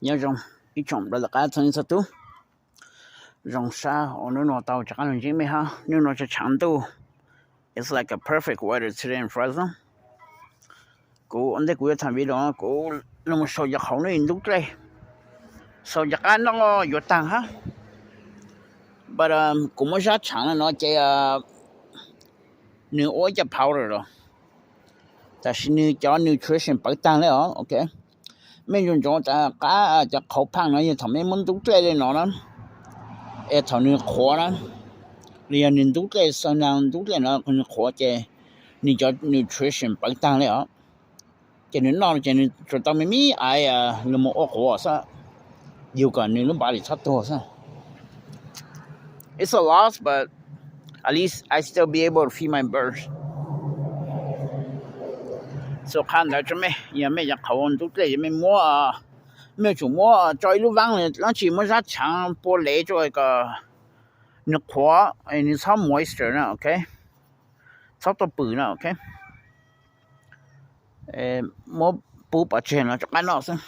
Nyob zoo ib tsoom brother qab txhua leej txhua tus. Zoo sab uas hnub no tau rov qab los ntsib mej hab. Hnub no tshav tshav ntuj. It's like a perfect weather today in Fresno. Kuv ua ntej kuv yuav tham video, kuv los sau cov qhauv nub ntub dlej, sau cov qab noj yuav taag hab. But kuv muab zab tshaav le no ces nws ua ib co powder los, tab sis nws cov nutrition pawv taag le os, ok. Mej ntsoov ntsoov tas qab cov qhauv phaaj no yog thaum mej muab ntub dlej le no na, es thaum nws qhuav na, los yog nws ntub dlej, xaw naag ntub dlej no nws qhuav ces nws cov nutrition pawv taag le os. Ces nws noj ces nws tsuas tau me me aiv los mus ua quav xwb, yug kom nws lub body txhob tuag xwb. It's a loss, but at least I still be able to feed my birds. Xus qha ntawd tso mej, yog mej cov qhauv ntub dlej yog mej muab, mej yuav tsum muab tso ib lub vaab dlaab tsi muab zab tshaav pua lev rua kom nws qhuav, nws txhob moisture na, ok, txhob tuaj pwm na, ok. Muab pub pov tseg no rov qab noj xwb.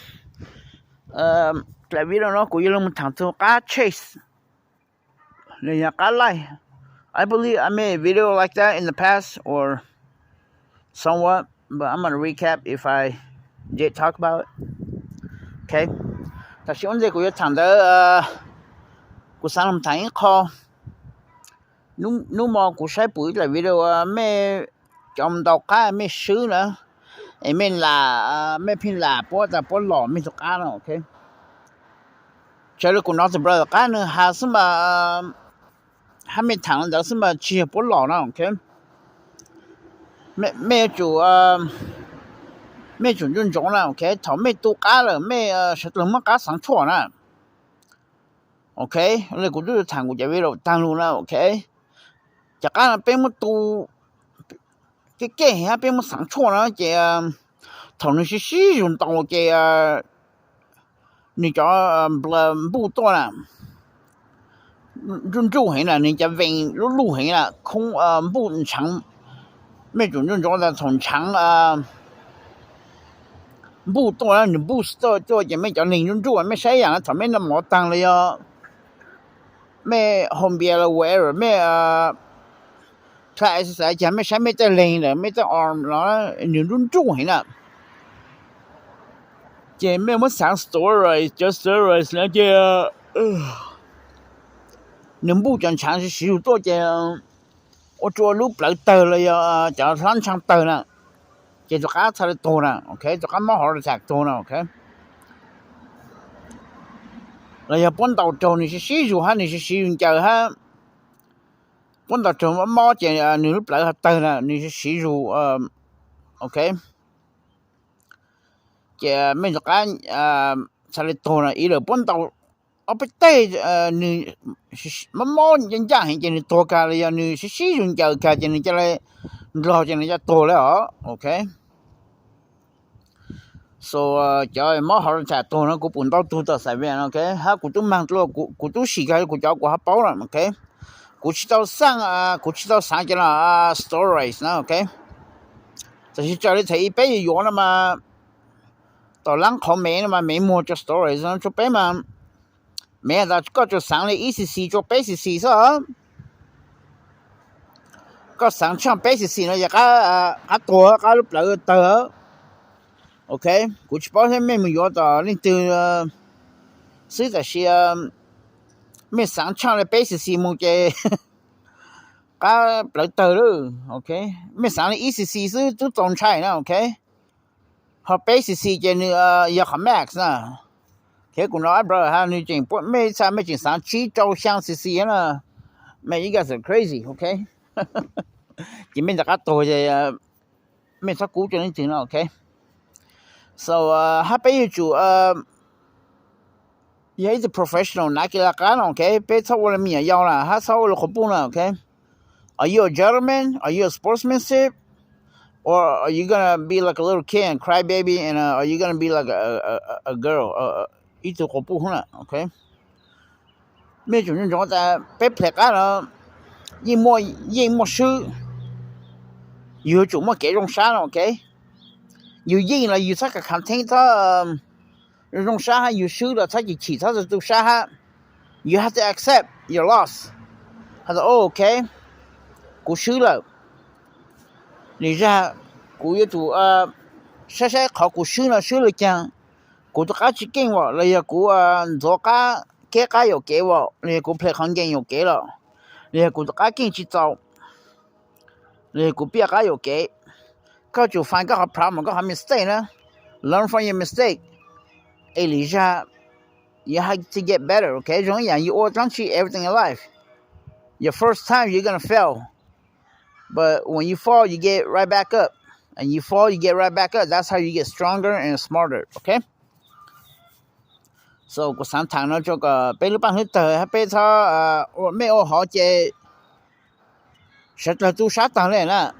Dlaim video no kuv yuav lug moog thaam txug qab chase los yog qab laij. I believe I made a video like that in the past or somewhat, but I'm gonna recap if I did talk about it. Ok, tam sim ua ntej kuv yuav thaam ntawd, kuv xaav lug thaam ib qho. Nub mo kuv saib pum ib dlaim video, mej cov ntau qab mej swb na, es mej lam, mej pheej lam puab tas puab lom mej tug qab no, ok. Tsawg le kuv nov tug brother qab nws has xwb mas, hab mej thaam le ntawd xwb mas tsi yog puab lom na, ok. Mej yuav tsum, mej yuav tsum ntsoov ntsoov na, ok. Thaum mej tu qab lawm mej sawv dlawg muab qab xaav tshuaj na, ok. Le kuv tub thaam kuv cov video taag lug na, ok. Cov qab no peb muab tu kev kev heev hab peb muab xaav tshuaj na ces thaum nws sib sib zug ntau ces nws cov npuj tuaj na, nruj nruj heev na, nws cov vees lub luj heev na, khoob npuj ntshaav. Mej tsum ntsoov ntsoov tas thaum ntshaav npuj tuaj, nws npuj tuaj tuaj ces mej cov leeg nruj nruj, mej saib yaam thaum mej noj mov taag los yog mej haus npias los whatever, mej try exercise ces mej saib mej tej leeg ntawm mej tej arm no nws nruj nruj heev na. Ces mej muab xaav steroids, cov steroids na ces nws npuj cov ntshaav sib sib zug tuaj ces ua rua lub plawv tawg los yog cov hlab ntshaav tawg na, ces tug qab txha le tuag na, ok, tug qab mob heart attack tuag na, ok. Los yog puab ntaus raug nws sib sib zug hab nws sib sib zug ncaws hab, puab ntaus raug mob mob ces nws lub plawv ho tawg na, nws sib sib zug, ok. Ces mej tug qab txha le tuag na, ib lawm puab ntaus ob peb teg, nws mob mob ncaaj ncaaj heev ces nws tuag kag, los yog nws sib sib zug ncaws kag ces nws ca le ndlog ces nws ca tuag le os, ok. So cov mob heart attack tuag no kuv pum ntau tug tom Xais Vias, ok, hab kuv tub maag dlua, kuv tub sim kag kuv cov kuv ho paub na, ok. Kuv tsis tau xaav, kuv tsis tau xaav cov no steroids na, ok. Tab sis raws le thaum ub peb yuav yuav no mas tom laab qhov mev no mas mev muag cov steroids no rua peb mas, mev tas koj tsuas xaav le ib cc rua peb cc xwb. Koj xaav tshaaj peb cc no yog qab tuag, qab lub plawv tawg. Ok, kuv tsis paub thiab mej mus yuav tom leej twg xwb, tab sis mej xaav tshaaj le peb cc mus ces qab plawv tawg lawm, ok. Mej xaav le ib cc xwb twb txaus ntshai na, ok. Ho peb cc ces nws yog qhov max na. Thiab kuv nov ab brother ha nws tseem, mej txha mej tseem xaav tsib rau xyaa cc na, man, you guys are crazy, ok. Ces mej rov qab tuag ces mej txhob kub rua leej twg no, ok. So hab peb yuav tsum yog ib tug professional nav kis las qab no, ok. Peb txhob ua le me nyuam yau na hab txhob ua le qhov puj na, ok. Are you a gentleman? Are you a sportsmanship? Or are you gonna be like a little kid and cry baby and are you gonna be like a girl? Ib tug qhov puj na, ok. Mej tsum ntsoov tas peb pleg qab no yeej muaj swb, yug yuav tsum muaj kev zoo sab no, ok. Yug yeej los yug txhob kam contain, txhob zoo sab hab, yus swb los txhob chim chim, txhob tu sab hab. You have to accept your loss. Has, ok, kuv swb lawm. Li zag kuv yuav tsum saib saib qhov kuv swb no swb li caag. Kuv tus qab tsis keej as, los yog kuv ntxuav qab, keb qab yuam kev as, los yog kuv play qhov game yuam kev los, los yog kuv tus qab keej tsis txaus, los yog kuv piaj qab yuam kev. Koj tsum find koj qhov problem, koj qhov mistake na. Learn from your mistake. Es li zag, you have to get better, ok? Zoo ib yam yus ua dlaab tsi, everything in life, your first time you're gonna fail, but when you fall, you get right back up, and you fall, you get right back up. That's how you get stronger and smarter, ok? So kuv xaav tham no rua kom peb lub paaj hlwb tawg hab peb txhob ua mej ua hov ces sawv dlawg tu sab taag le na.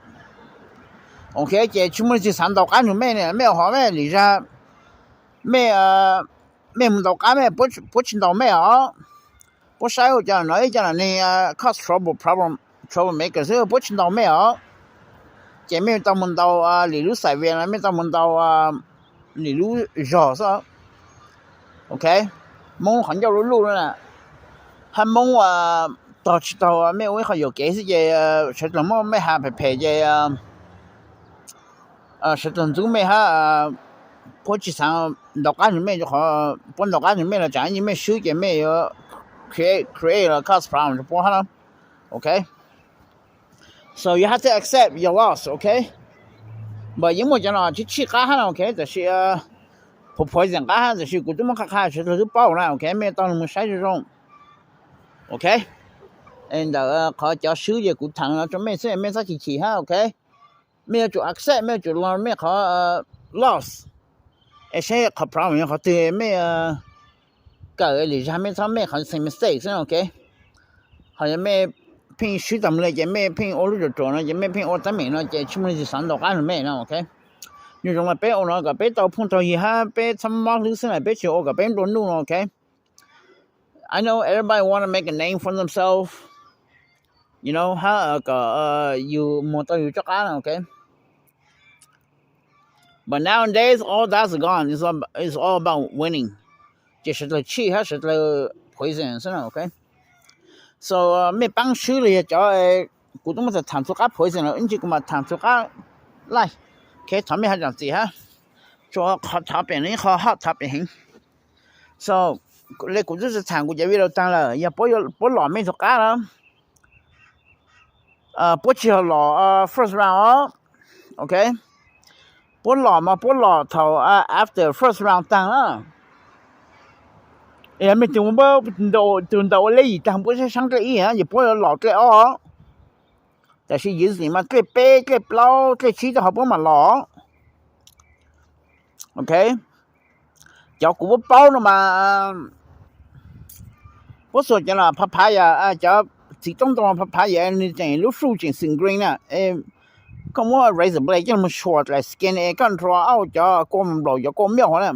Ok, ces tsis muaj leej twg xaav ntaus qab nrug mej, mej ua hov mej li zag, mej, mej mus ntaus qab mej, puab tsis ntaus mej os. Puab saib ua cov no ib cov neeg cause trouble, problem, trouble maker xwb, puab tsis ntaus mej os. Ces mej tau mus ntaus lwm lub xaiv vias, mej tau mus ntaus lwm lub zog xwb. Ok, Moob qhov ncauj luj luj na, hab Moob tog tsis taug mej ua ib qho yuam kev xwb ces sawv dlawg muab mej has phem phem ces sawv dlawg ntxub mej hab puab tsis xaav ntaus qab nrug mej, rua qhov puab ntaus qab nrug mej los tsaam ib mej swb ces mej yuav create, create los cause problem rua puab hab na. Ok, so you have to accept your loss, ok? But yeej muaj cov no tsis tsim qab hab na, ok, tab sis phu poison qab hab, tab sis kuv twb muab qha qha sawv dlawg twb paub na, ok, mej tau lug mus saib zoo zoo. Ok, ntawm qhov cov swb ces kuv thaam no rua mej xwb, mej txhob chim chim hab, ok? Mej yuav tsum accept, mej yuav tsum learn mej qhov loss, es saib qhov problem yog qhov twg, mej kawm li zag mej txhob mej qhov same mistake xwb, ok? Ho yog mej pheej swb taag le ces mej pheej ua lub ruam ruam no ces mej pheej ua teeb meem no ces tsis muaj leej twg xaav ntaus qab nrug mej no, ok? Nyob zoo le peb ua no kom peb tau phooj tau ywg hab peb txhob mob hlwb xwb na, peb tsis ua kom peb nplua nuj no, ok? I know everybody wanna make a name for themselves, you know, hab kom yus muag tau yus rov qab na, ok? But nowadays, all that's gone. It's all, it's all about winning. Ces sawv dlawg tsim hab sawv dlawg poison xwb na, ok? So mej paab swb los yog cov, kuv twb muab thaam txug qab poison los ib ntsis kuv mam thaam txug qab laij. Ok, thov mej ho zaam txim hab, tsuas qhov topic no ib qho hot topic heev. So le kuv twb thaam kuv cov video taag lawm, yog puab lom mej tug qab na, puab tsis yog lom first round os, ok? Puab lom mas puab lom thaum after first round taag na. Yog mej tug, tug ntaus ua le yim taag puab saib saab dlej ib, yog puab lom dlej ob, tab sis yim ntxiv mas dlej peb, dlej plaub, dlej tsib rau hov puab mam lom. Ok, cov kuv paub paub no mas puab xuas cov no papaya, cov txiv roob ntoo papaya, nwg tseem lub fruit tseem xwm green na. Koj muab razor blade coj mus suas dlaim skin es koj nrua au cov kua nplaum, cov kua myob hov na.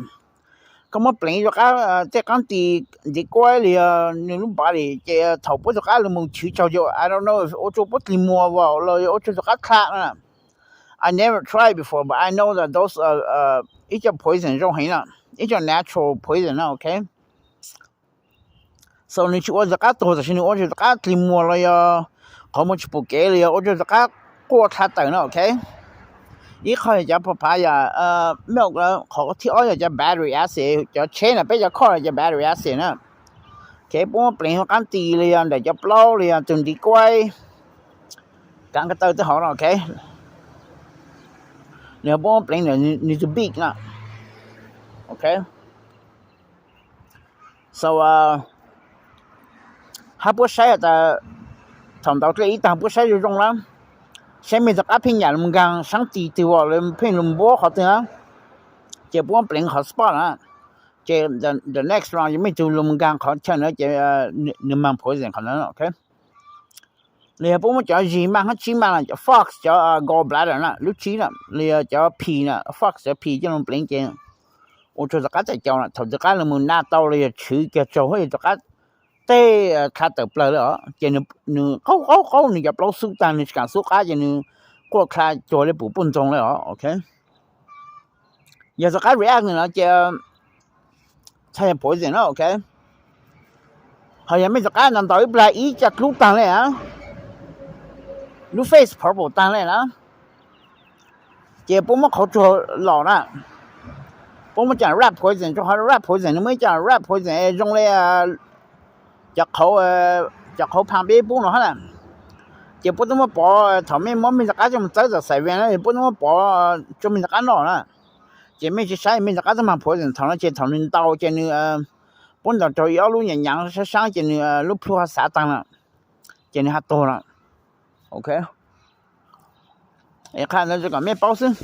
Koj muab pleev rua qab tej qaab tis ntiv kuaib li yog nwg lub body ces thaum puab rov qab lug mus chwv tsaug, I don't know, ua rua puab dlig muag los ua rua rov qab dlha na. I never tried before, but I know that those ib co poison zoo heev na, ib co natural poison na, ok. So nwg tsis ua rov qab tuag, tab sis nwg ua rua rov qab dlig muag los yog qhov muag tsis pum kev los yog ua rua rov qab quaj dlha tawm na, ok. Ib qho yog cov papaya, milk, qhov thib ob yog cov battery acid, cov tsheb na, peb cov car cov battery acid na. Ok, puab muab pleev rua qab tis los yog ntawm cov plaub los yog tug ntiv kuaib, kaav ko taw tej hauv no, ok. Los yog puab muab pleev ntawm nwg tug beak na, ok. So hab puab saib tas, thaum ntaus dlej ib taag puab saib zoo zoo na, saib mej rov qab pheej nyam lug nkaag saab tis twg, lawv pheej lug npuab qhov twg na, ces puab muab pleev qhov spot na. Ces the next round yog mej tug lug nkaag qhov chaw na ces nwg maag poison qhov na, ok. Los yog puab muab cov zig maaj hab tsib maaj, cov fox, cov gall bladder na, lub tsib na, los yog cov phis na, fox cov phis coj lug pleev ces ua rua rov qab txhaj caum na, thaum rov qab lug mus naj tau los yog tshwv kiag tsaug hab yog rov qab tej dlha tawm plawg le os, ces nwg qaug qaug qaug nwg cov plaub xub taag, nwg tsis kaam xub qab ces nwg quaj dlha cuag le pum puj ntxoog le os, ok. Yog rov qab react no ces txhais poison na, ok. Ho yog mej rov qab ntaus ib plag ib caj dlub taag le, lub face purple taag le na, ces puab muab qhauv tsuag los na, puab muab cov rat poison, rau qhov rat poison nws muaj ib cov rat poison zoo le cov qhauv, cov qhauv phaas peb pub no hab na. Ces puab twb muab pov, thaum mej muab mej rov qab coj mus txawb tom xais vees na, puab twb muab pov rau mej rov qab noj na. Ces mej tsi saib mej rov qab txawj mag poison thaum no, ces thaum nws ntaus ces nws, puab ntaus rau ib ob lub nyaav nyaav sab saab ces nws lub plhu ho xav taag na, ces nws ho tuag na. Ok, qha ntawd kom mej paub xwb.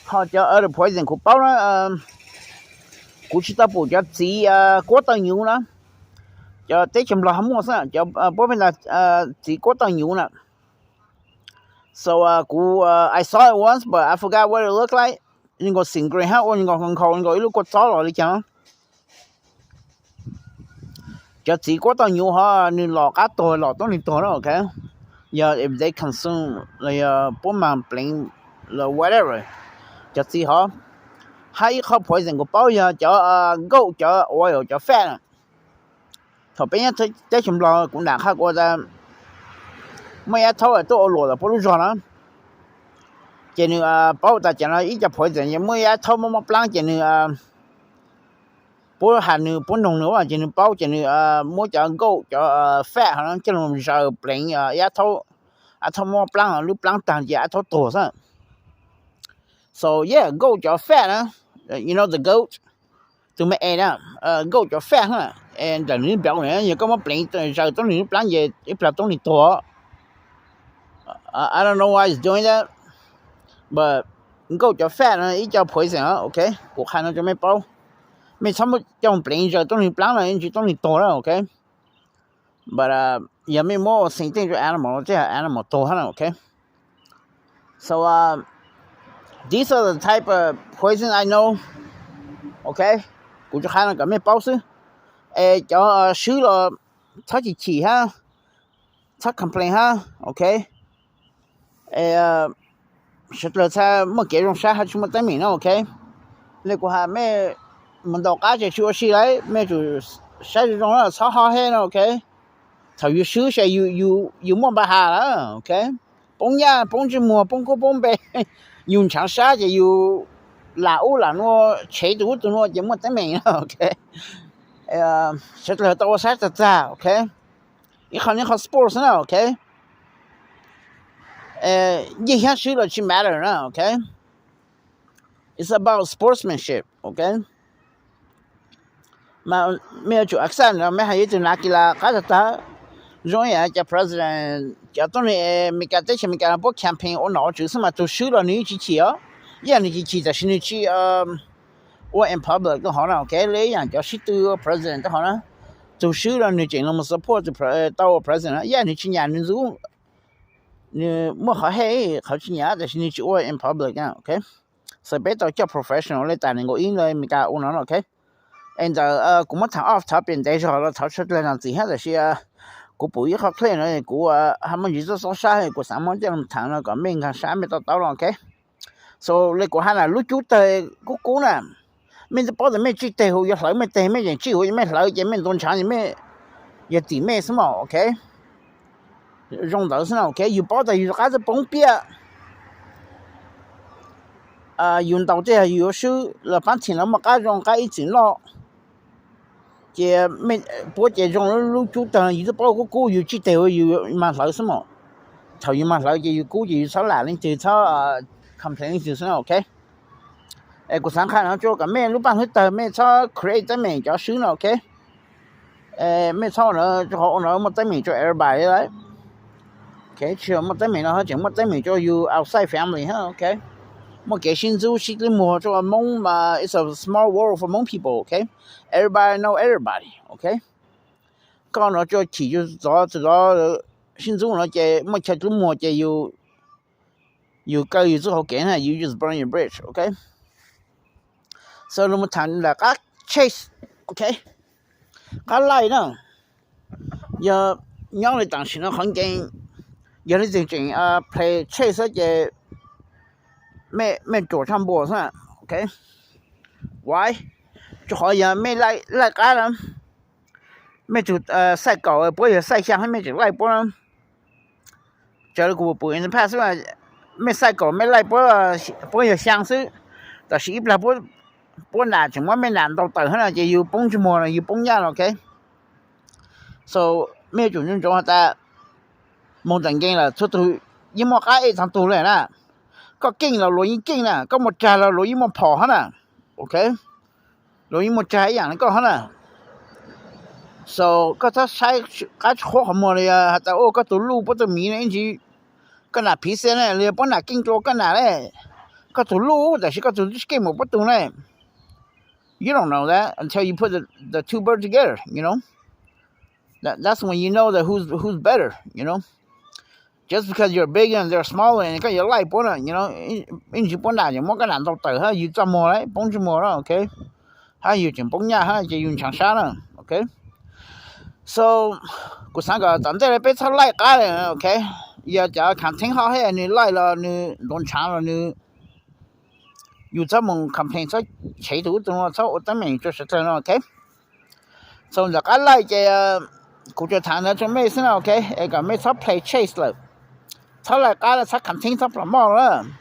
Ho cov other poison kuv paub na, kuv tsis tau pum cov txiv kuab taw nyuv na. Cov teb chaws Nplog ho muaj xwb, cov puab pheej tas txiv kuab taw nyuv na. So kuv, I saw it once but I forgot what it looked like. Zoo nkaus xim nkree hab ua zoo nkaus nkhaus zoo nkaus ib lub kua txob los li cas. Cov txiv kuab taw nyuv ho nws los qab tuag los tuab neeg tuag na, ok. Yog if they consume los yog puab mag pleev los whatever, cov txiv hov. Hab ib qho poison kuv paub yog cov goat cov oil cov fat na. Thaum peb nyob teb chaws Nplog kuv nam qha kuv tas muaj ib yab thaub tuaj ua luam tom puab lub zog na, ces nws paub tas cov no ib co poison, ces muaj ib yab thaub mob mob plaab ces nws puab has nws, puab noog nws ces nws paub ces nws muab cov goat cov fat ho coj los zaws pleev ib yab thaub, ab thaub mob plaab, lub plaab taag ces ab thaub tuag xwb. So yeah, goat cov fat na, you know the goat, tus me es na, goat cov fat na, ntawm nws npaum na, yog koj muab pleev zaws tuab neeg lub plaab ces ib plag tuab neeg tuag. I don't know why it's doing that, but goat cov fat na ib co poison, ok. Kuv qha no rau mej paub, mej txhob muab coj pleev zaws tuab neeg plaab no, ntshe tuab neeg tuag na, ok. But yog mej muab ua xeem teej rau animal, tej animal tuag hab na, ok. So these are the type of poison I know, ok. Kuv tsuas qha no kom mej paub xwb. Es cov swb los txhob chim chim hab, txhob complain hab, ok. Sawv dlawg txhaj muaj kev zoo sab hab tsi muaj teeb meem na, ok. Le kuv has mej mus ntaus qab ces tsi ua si lawm, mej tsum saib zoo zoo na, txhob hov hej no, ok. Thaum yus swb ces yus muaj npa has lawm, ok. Poob nyaj poob ntsej muag poob kub poob npe, yus ntshaav sab ces yus lam ub lam nuav tshev tus ub tus nuav ces muaj teeb meem na, ok. Sawv dlawg tau ua sab tag tag, ok. Ib qho nyob qhov sports na, ok. Yeej hab swb los tsi matter na, ok. It's about sportsmanship, ok. Mej yuav tsum accept no, mej hais yuav tus nav kis las qab tag tag. Zoo ib yam cov president, cov tuab neeg Amelikas, teb chaws Amelikas no puab campaign ua nom ua tswv xwb mas tus swb los nws yeej tsis chim os. Ib yam nws tsis chim tam sim nws tsis ua in public rau hov na, ok. Le ib yam cov sib tw ua president rau hov na, tus swb los nws tseem los support tau ua president na, ib yam nws tsis nyam nws ntxub, nws muaj qhov hej qhov tsis nyam tam sim nws tsis ua in public na, ok. So peb tau coj professional le tas nees nkaum ib ntawd Amelikas ua no na, ok. Es ntawm kuv muab thaam off topic ntev zog los thov sawv dlawg zam txim hab, tam sim kuv pum ib qho clip no kuv ho muaj ntsis txob txob sab, kuv xav muab coj los thaam no kom mej nkaag sab mej to taub los, ok. So le kuv has na, lub cub tawg kub kub na, mej twb paub tas mej tsij teg huv yuav hlawv mej teg, mej tseem tsij huv, mej hlawv ces mej ntuav ntshaav ces mej, yog tim mej xwb mas, ok. Zoo ntawd xwb na, ok. Yus paub tas yus rov qab txawj poob piaj, yus ntaus tej yog yus yuav swb los paab thim no muaj qab zoo qab ib txwm loj. Ces puab ces zoo lub cub tawg, yus twb paub kub kub, yus tsij teg huv yus mag hlawv xwb mas. Thaum yus mag hlawv ces yus kub ces yus txhob lam leej twg, txhob complain leej twg xwb na, ok. Es kuv xaav qha no rua kom mej lub paaj hlwb tawg, mej txhob create teeb meem cov swb no, ok. Mej txhob ua no, rua qhov ua no muaj teeb meem rua everybody lawm. Ok, tsis yog muaj teeb meem no tseem muaj teeb meem rua yus outside family hab, ok. Muaj kev sib ntxub sib dlib muag rua Moob, it's a small world for Moob people, ok. Everybody know everybody, ok. Koj no rua chim yus txov txug txov sib ntxub no ces muaj chaw dlib muag ces yus kaw yus txuj hauv kev na, you just burn your bridge, ok. So lug mus thaam ntawm qab chase, ok, qab laij na. Yog nyob li tam sim no qhov nkees, yog leej twg tseem play chase xwb ces mej ruam tshaj npua xwb, ok. Why? Rau qhov yog mej laij qab na, mej tug xaj kaum puab yog xaj xyaa, mej tseem laij puab na. Raws li kuv pum in the past, mej xaj kaum mej laij puab yog xyaa xwb, tab sis ib plag puab nam tseem muab mej nam ntaus tawm hab na ces yus poob ntsej muag no, yus poob nyaj no, ok. So mej yuav tsum ntsoov has tas moog tawm nkeeg lawm txhua tug yeej muaj qab ej txhua tug le na. Koj keej los luag yeej keej na, koj muaj rag los luag yeej muaj phom hab na, ok. Luag yeej muaj rag ib yaam le koj hab na. So koj txhob saib qab tsi qhuab qhov muag li has tas ua koj tug luj puab tug miv no ib ntsis koj nam phiv xia na, los yog puab nam keej dlua koj nam le. Koj tug luj tab sis koj tug tsi keej npaum puab tug ne. You don't know that until you put the, the two birds together, you know. That, that's when you know that who's who's better, you know. Just because you're bigger and they're smaller, koj yuav laij puab na, you know, ib ntsis puab nam yuav muab koj nam ntaus tawm hab yus txaj muag le, poob ntsej muag na, ok. Hab yus tseem poob nyaj hab ces yus ntshaav sab na, ok. So kuv xaav kom tom ntej le peb txhob laij qab le, ok. Yog cov content hot hej nws laij los nws ntuav ntshaav los nws, yus txhob moog complain, txhob chev tug ub tug no, txhob ua teeb meem rua sawv dlawg no, ok. So ntawm qab laij ces kuv tsuas thaam ntawd rua mej xwb na, ok. Es kom mej txhob play chase lawm, txhob laij qab, txhob content, txhob plhom moj lawm.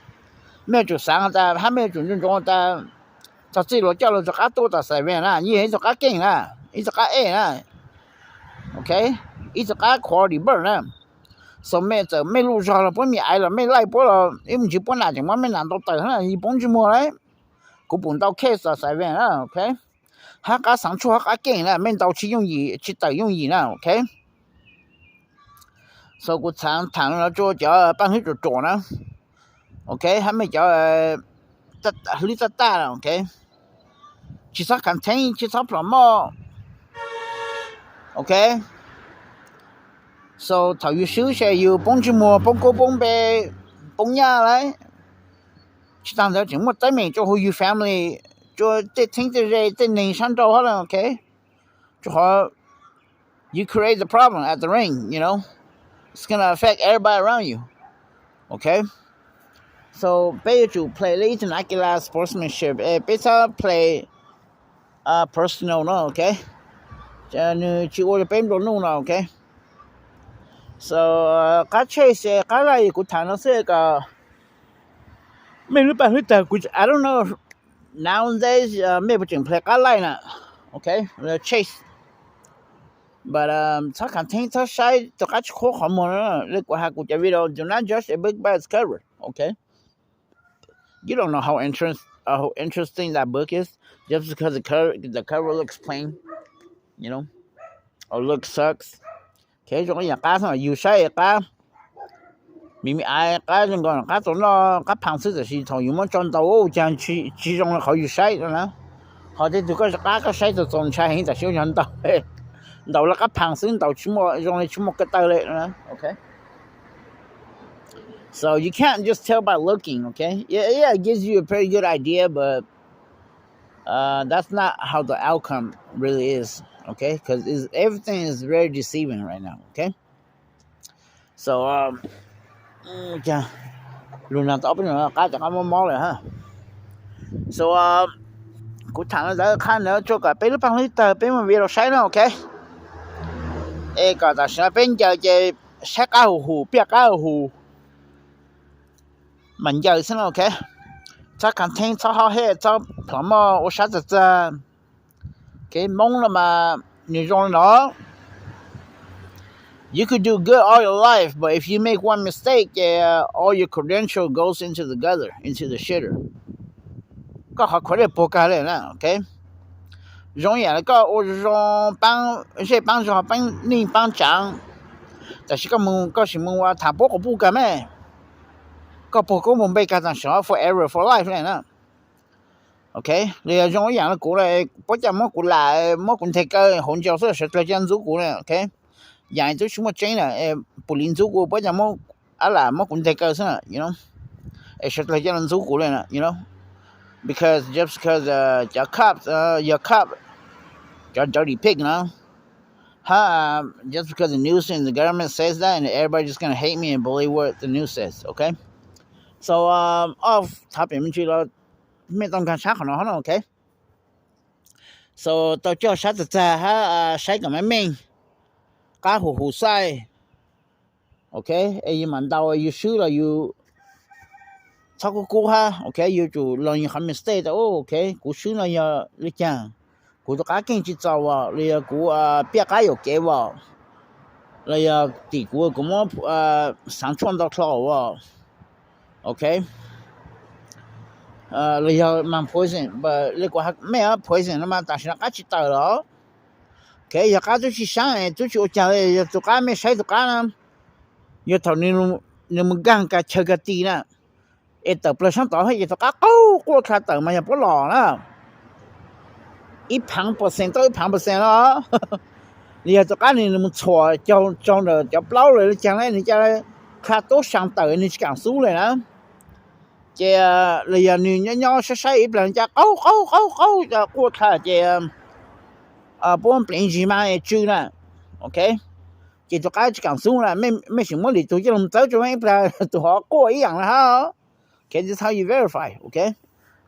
Mej yuav tsum xaav tas hab mej yuav tsum ntsoov tas txog txij luag coj luag rov qab tuaj tom Xav Vees na, yeej yog ib tug qab keej na, ib tug qab ej na, ok, ib tug qab quality bird na. So mej txawm mej luj zog los puab mej aiv los mej laij puab los ib ntsis puab nam tseem muab mej nam ntaus tawm na, yus poob ntsej muag le. Kuv pum ntau case tom Xav Vees na, ok. Hab qab xaav tshuaj hab qab keej na mej ntaus tsi yooj yim, tsi tawm yooj yim na, ok. So kuv xaav thaam no rua cov paaj hlwb ruam ruam na, ok, hab mej cov hlwb taj taj na, ok. Tsi txhob content, tsi txhob plhom moj, ok. So thaum yus swb ces yus poob ntsej muag, poob kub poob npe, poob nyaj le. Tsi taag ntawd tseem muaj teeb meem rua hu yus family, rua tej theeb tej ze tej neeg sab nrau hab na, ok. Rua qhov you create the problem at the ring, you know, it's gonna affect everybody around you, ok. So peb yuav tsum play le ib tug nav kis las sportsmanship, peb txhob play personal no, ok. Nws tsi ua rua peb nplua nuj no, ok. So qab chase, qab laij kuv thaam no xwb kom mej lub paaj hlwb taag, kuv, I don't know nowadays mej puas tseem play qab laij na, ok, chase. But txhob content, txhob saib rua qab tsi qhuab qhov muag na. Le kuv has kuv cov video, do not judge a book by its cover, ok. You don't know how interest, how interesting that book is just because the cover, the cover looks plain, you know, or looks sucks. Zoo ib yaam qab xwb, yus saib qab, me me aiv qab zoo nkaus qab tau noj qab phaas xwb, tab sis thaum yus muab tso ntaus ua caag tsi zoo le qhov yus saib na. Ho tej tug koj qab koj saib txaus txaus ntshai heev tab sis ua caag ntaus, ntaus le qab phaas xwb, ntaus tsi muaj zoo le, tsi muaj ko taw le, ok. So you can't just tell by looking, okay? Yeah, yeah, it gives you a pretty good idea, but uh, that's not how the outcome really is, okay? Because everything is very deceiving right now, okay? So, um, lug nag tau peb nug qab cov qab mob mob lawm ha. So, kuv tham no ntawd qha ntawd tso kom peb lub paaj hlwb tawg peb muaj video saib na, ok. Es kom tam sim no peb ncaws ces saib qab hum hum, piaj qab hum hum mas ncaws xwb na, ok. Txhob khav theeb, txhob hab hej, txhob plhov moj ua sab txag txag. Ok, Moob no mas nws zoo li no. You could do good all your life, but if you make one mistake, yeah, all your credential goes into the gutter, into the shitter. Koj qhov khuv dej puag kag li na, ok. Zoo yam li koj ua zoo paab zej paab zog, paab neej paab tsaav, tab sis koj mus, koj sim mus ua tham puab quas puj kag me, koj puag koob puag npe kag tam sim forever for life li na. Ok, li zoo ib yaam li kuv, puab coj muab kuv lam, muab kuv nteg kaw hauv ntsaum xwb sawv dlawg ca ntxub kuv na, ok. Yaam twb tsis muaj tseeb na, pum li ntxub kuv, puab coj muab, ab lam muab kuv nteg kaw xwb na, es sawv dlawg ca ntxub kuv li na, because just because cov cops, yog cop, cov dirty pig na, ha, just because the news and the government says that and everybody just gonna hate me and believe what the news says, ok. So, ob thav pem me ntsis los mej tau nkaag sab qhov no hab no, ok. So tau coj sab tag tag hab saib kom meej meej, qab huv huv xaij. Ok, es yus mam ntaus yus swb los yus txhob kub kub hab. Ok, yus tsum learn yus qhov mistake tas, ok, kuv swb no yog li caag, kuv tus qab keej tsi txaus as, los yog kuv piaj qab yuam kev as, los yog tim kuv, kuv muab xaav tshuaj ntau dlhau as. Ok, los yog mas poison, li kuv mej poison no mas tam sim no qab tsi tawm los. Ok, yog qab tub tsi saab, tub tsi ua caag, yog tus qab mej saib tus qab na, yog thaum nws mus nkaag kag chaw kag tis na, es tawm plawg saab tod hab ces tus qab qaug quaj dlha tawm mas yog puab los na. Ib phaav percent tau ib phaav percent no. Los yog tus qab nws mus txhuam tsau ntawm cov plaub lawm li caag le nws ca dlha tub saa tawm nws tsi kaam xub le na. Ces los yog nws nyob nyob saib saib ib plag nws ca qaug qaug qaug qaug quaj dlha ces puab pleev ntsis mas tsw na. Ok, ces tus qab tsi kaam xub na, mej tseem muab lwm tug coj lug txawb rua ib plag tus hov quaj ib yaam le hab. Ok, this how you verify. Ok,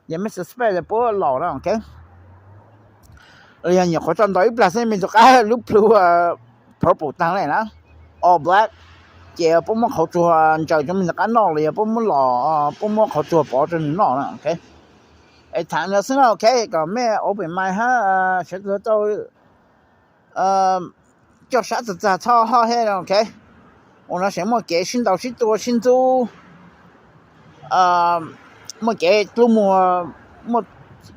yog mej suspect puab los na. Ok, los yog nyuam qhuav tso ntaus ib plag xwb mej tus qab lub plhu purple taag le na, all black, ces puab muab qhauv tsuag ntsaws rua mej tus qab noj los yog puab muab los, puab muab qhauv tsuag pov rua nws noj na. Ok, es thaam no xwb na. Ok, kom mej open mind hab sawv dlawg tau coj sab tag tag txhob hoj hej no. Ok, ua no seem muaj kev sib ntaus sib tua sib ntxub, muaj kev dlub muag, muaj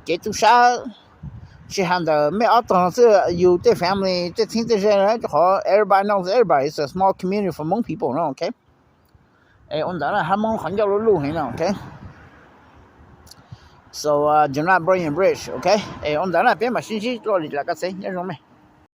kev tu sab, tsis has ntawm mej ob tog no xwb, yus tej family tej txheeb tej ze, rua qhov everybody knows everybody, it's a small community for Hmong people no. Ok, es ua ntawd na, hab Moob qhov ncauj luj luj heev no. Ok, so do not burn your bridge. Ok, es ua ntawd na peb mam sib ntsib dlua li cas koj txhia nyob zoo mej.